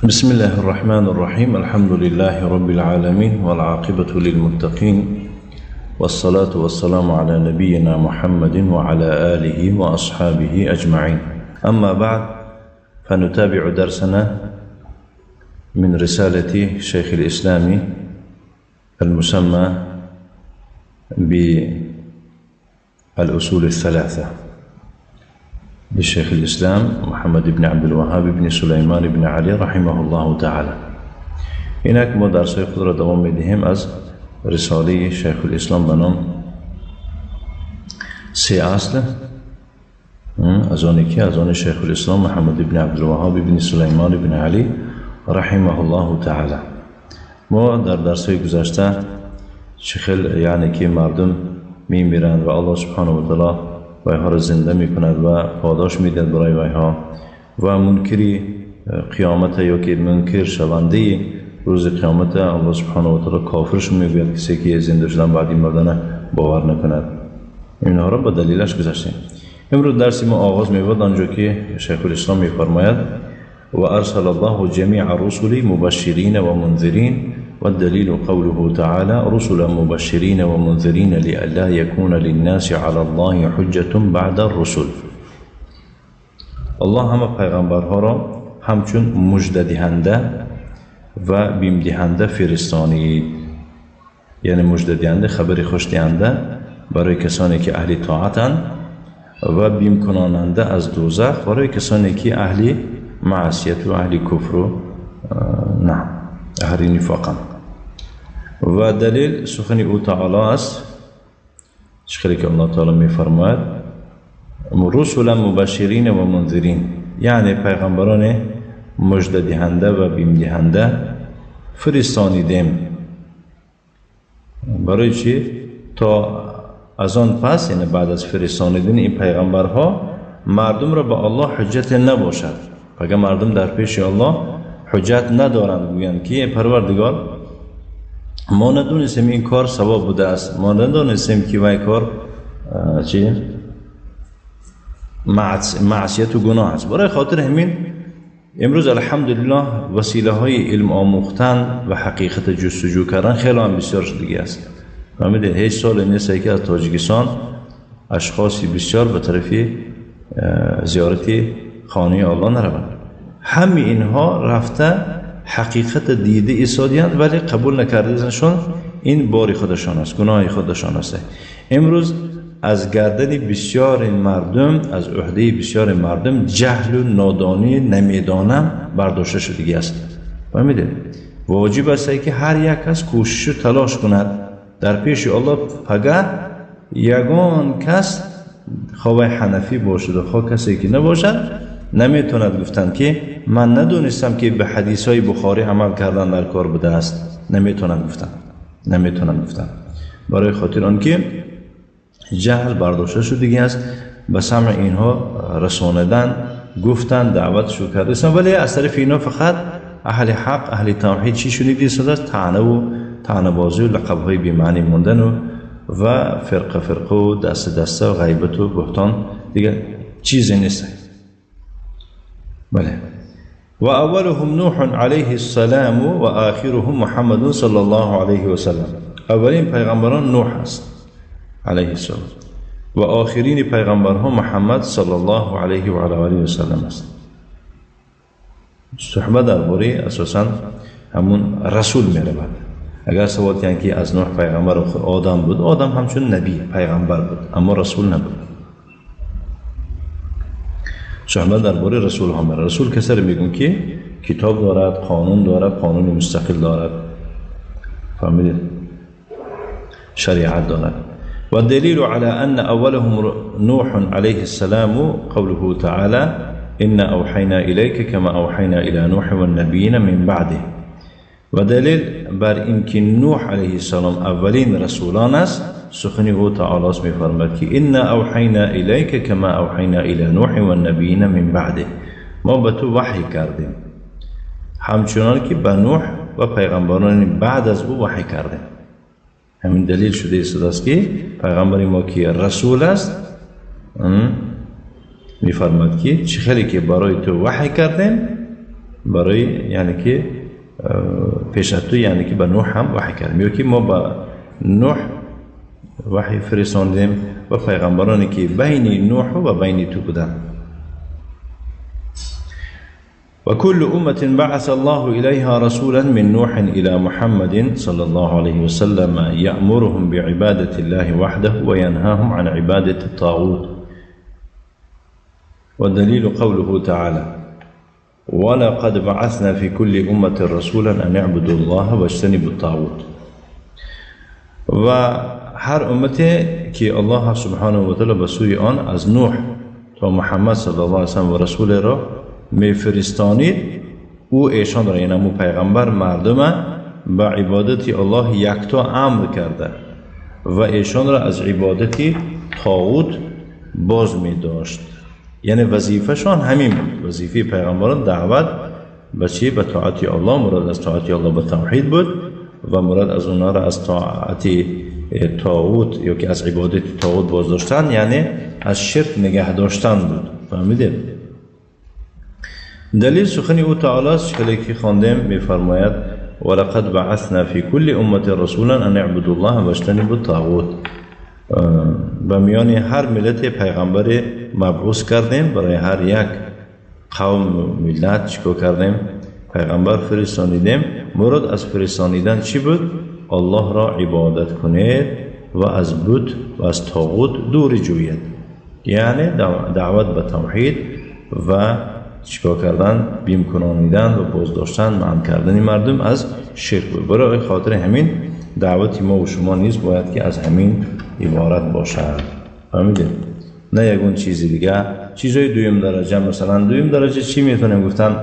بسم الله الرحمن الرحيم. الحمد لله رب العالمين والعاقبة للمتقين والصلاة والسلام على نبينا محمد وعلى آله وأصحابه أجمعين. أما بعد، فنتابع درسنا من رسالة شيخ الإسلام المسمى بالأصول الثلاثة للشيخ الإسلام محمد بن عبد الوهاب بن سليمان بن علي رحمه الله تعالى. اینک ما درس‌های خود را دوام می‌دهیم از رساله شیخ الاسلام به نام سه اصل، از آن که از آن شیخ الاسلام محمد بن عبدالوهاب بن سلیمان بن علی رحمه الله تعالی. ما در درس‌های گذشته چه خیل یعنی که مردم میمیرند و الله سبحانه و تعالی ویها را زنده میکند و پاداش میدهد برای ویها، و منکری قیامت یا که منکر شونده روز قیامت الله سبحانه و تعالی کافرش میگوید کسی که زنده شدن بعد مردن باور نکند. اینها را با دلیلش گذاشتیم. امروز درس ما آغاز می‌بود آنجا که شیخ الاسلام می‌فرماید و ارسل الله جمیع الرسل مبشرین و منذرین والدلیل قوله تعالى رسلا مبشرین و منذرین لئلا يكون للناس على الله حجة بعد الرسل. الله همه پیغمبرها را همچون مژده دهنده و بیم دهنده فرستانید، یعنی مژده دهنده، خبر خوش دهنده برای کسانی که اهل طاعتند و بیم کناننده از دوزخ برای کسانی که اهل معصیت و اهل کفر و نه اهل نفاقند. و دلیل سخن او تعالی است، چخیلی که الله تعالی میفرماید رسولا مبشرین و منذرین، یعنی پیغمبران مژده دهنده و بیم دهنده فرستانیدیم. برای چی؟ تا از آن پس، یعنی بعد از فرستانیدن این پیغمبرها، مردم را به الله حجت نباشد. اگر مردم در پیش الله حجت ندارند، گویند که پروردگار ما ندونستیم این کار ثواب بوده است، ما ندونستیم که وای کار چی معصیت و گناه است. برای خاطر همین امروز الحمدلله وسیله های علم آموختن و حقیقت جستجو کردن خیلی هم بسیار شدگی است. فهمیدید؟ هیچ سال نیست که از تاجیکستان اشخاصی بسیار به طرف زیارت خانه الله نروند. همه اینها رفته حقیقت دیده ایستادیند ولی قبول نکردنشون این باری خودشان است، گناه خودشان است. امروز از گردن بسیار مردم، از عهده بسیار مردم جهل و نادانی نمیدانم برداشته شدگی است. فهمیدید؟ واجب است که هر یک کس کوشش و تلاش کند در پیش الله. پگه یگان کس خواه حنفی باشد و خواه کسی که نباشد نمیتوند گفتند که من ندونستم که به حدیث های بخاری عمل کردن در کار بوده است. نمیتونند گفتن، نمیتونند گفتن، برای خاطر آنکه جهل برداشته شدگی است. به سمع اینها رساندن، گفتن، دعوت شو کرده، ولی از طرف اینها فقط اهل حق، اهل توحید چی شنیدی است؟ طعنه و طعنه بازی و لقب های بی‌معنی موندن و فرقه فرقه و دست دسته و غیبت و بهتان، دیگه چیزی نیست. بله. و اولهم نوح علیه السلام و آخرهم محمد صلی الله علیه و سلم. اولین پیغمبران نوح است علیه السلام و آخرین پیغمبرها محمد صلی الله علیه و علی آله و سلم است. صحبت درباره اساسا همون رسول می رود. اگر سوال کردن که از نوح پیغمبر آدم بود، آدم همچون نبی پیغمبر بود اما رسول نبود. صحبت درباره رسول ها میره. رسول کسی رو میگن که کتاب دارد، قانون دارد، قانون مستقل دارد، فهمیدید؟ شریعت دارد. و دلیل على ان اولهم نوح علیه السلام قوله تعالی انا اوحینا الیک کما اوحینا الی نوح والنبیین من بعده. و دلیل بر اینکه نوح علیه السلام اولین رسولان است، سخن او تعالی است، می‌فرماید که انا اوحینا الیک کما اوحینا الی نوح والنبیین من بعده. ما به تو وحی کردیم همچنان که به نوح و پیغمبران بعد از او وحی کردیم. همین دلیل شده است که پیغمبر ما که رسول است می‌فرماید که چه خیلی که برای تو وحی کردیم برای یعنی که پیش از تو یعنی که به نوح هم وحی کردیم، یا که ما به نوح وحی فرستاندیم و پیغمبرانی که بین نوح و بین تو بودند. وكل أمة بعث الله إليها رسولا من نوح إلى محمد صلى الله عليه وسلم يأمرهم بعبادة الله وحده وينهاهم عن عبادة الطاغوت. والدليل قوله تعالى: ولقد بعثنا في كل أمة رسولا أن اعبدوا الله واجتنبوا الطاغوت. و هر امتی که الله سبحانه و تعالی به سوی آن از نوح تا محمد صلی الله علیه و سلم و رسول را میفرستانید، او ایشان را، یعنی پیغمبر، مردم به عبادت الله یکتا امر کرده و ایشان را از عبادت طاغوت باز می داشت. یعنی وظیفه‌شان همین بود. وظیفه پیغمبران دعوت به چی؟ به طاعت الله. مراد از طاعت الله به توحید بود و مراد از اونها را از طاعت طاغوت یا که از عبادت طاغوت باز داشتن، یعنی از شرک نگه داشتن بود. فهمیدید؟ دلیل سخن او تعالی است که خواندیم، می‌فرماید: ولقد بعثنا فی کل امة رسولا ان اعبدوا الله واجتنبوا الطاغوت. به میان هر ملت پیغمبر مبعوث کردیم، برای هر یک قوم ملت چیکار کردیم؟ پیغمبر فرستانیدیم. مراد از فرستانیدن چی بود؟ الله را عبادت کنید و از بت و از طاغوت دوری جوید، یعنی دعوت به توحید و چیکار کردن؟ بیم کنانیدن و بازداشتن، منع کردن مردم از شرک بود. برای خاطر همین دعوت ما و شما نیز باید که از همین عبارت باشد. فهمیدید؟ نه یگون چیزی دیگه، چیزای دویم درجه. مثلا دویم درجه چی میتونیم گفتن؟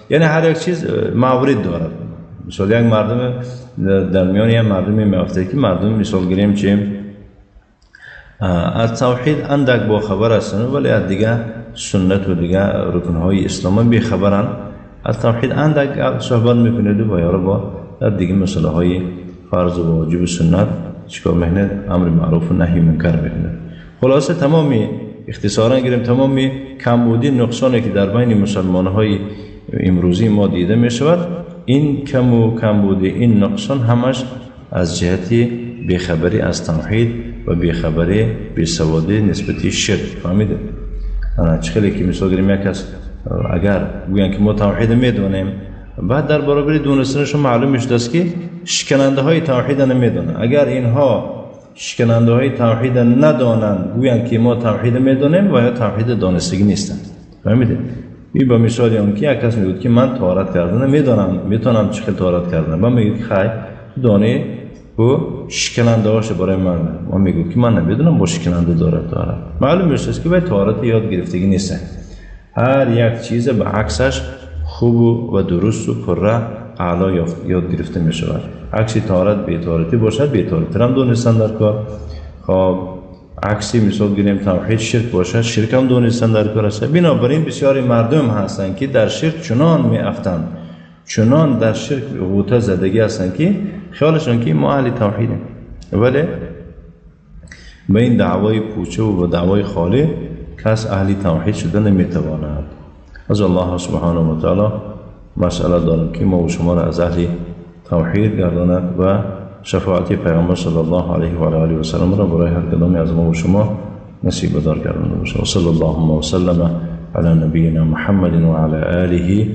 یعنی هر یک چیز مورد دارد. مثال یک مردم در میان یک مردمی میافته که مردم مثال گیریم چه از توحید اندک با خبر هستند، ولی از دیگه سنت و دیگه رکنهای اسلام بی خبرن. از توحید اندک صحبت میکنید و یارو با در دیگه مسئله های فرض و واجب سنت چیکار میکنه؟ امر معروف و نهی منکر میکنه. خلاصه تمامی اختصارا گیریم، تمامی کمبودی نقصانی که در بین مسلمان های امروزی ما دیده میشود، این کم و کمبودی، این نقصان همش از جهت بیخبری از توحید و بیخبری بیسوادی نسبتی شرک. فهمیده؟ چه که مثال گیریم یک کس اگر گویند که ما توحید میدونیم، بعد در برابر دونستنشون معلوم میشد است که شکننده های توحید نمیدونن. اگر اینها شکننده های توحید ندانند، گویند که ما توحید میدونیم و یا توحید دانستگی نیستند. فهمیده؟ این با مثال اون که یک کس میگوید که من طهارت کردن میدونم، میتونم چه طهارت کردن، من میگه که خیر دانه او شکننده هاش برای من، ما میگه که من نمیدونم با شکننده داره طهارت. معلوم میشه که باید طهارت یاد گرفتگی نیست. هر یک چیز به عکسش خوب و درست و پره اعلی یاد گرفته می شود. عکس طهارت بی طهارتی باشد، بی طهارتی هم دونستن در کار. خب عکسی مثال گیریم توحید شرک باشد، شرک هم دونستن در کار است. بنابراین بسیاری مردم هستند که در شرک چنان می افتند، چنان در شرک غوطه زدگی هستند که خیالشان که ما اهل توحیدیم، ولی به این دعوای پوچه و به دعوای خالی کس اهل توحید شده نمیتواند. از الله سبحانه و تعالی مسئله دارم که ما و شما را از اهل توحید گرداند و شفاعت پیامبر صلی الله علیه و آله و سلم را برای هر کدام از ما و شما نصیب دار گردانده باشد. و صلی الله و سلم علی نبینا محمد و علی آله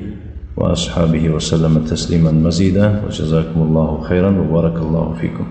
و اصحابه و سلم تسلیما مزیدا و جزاکم الله خیرا و بارک الله فیکم.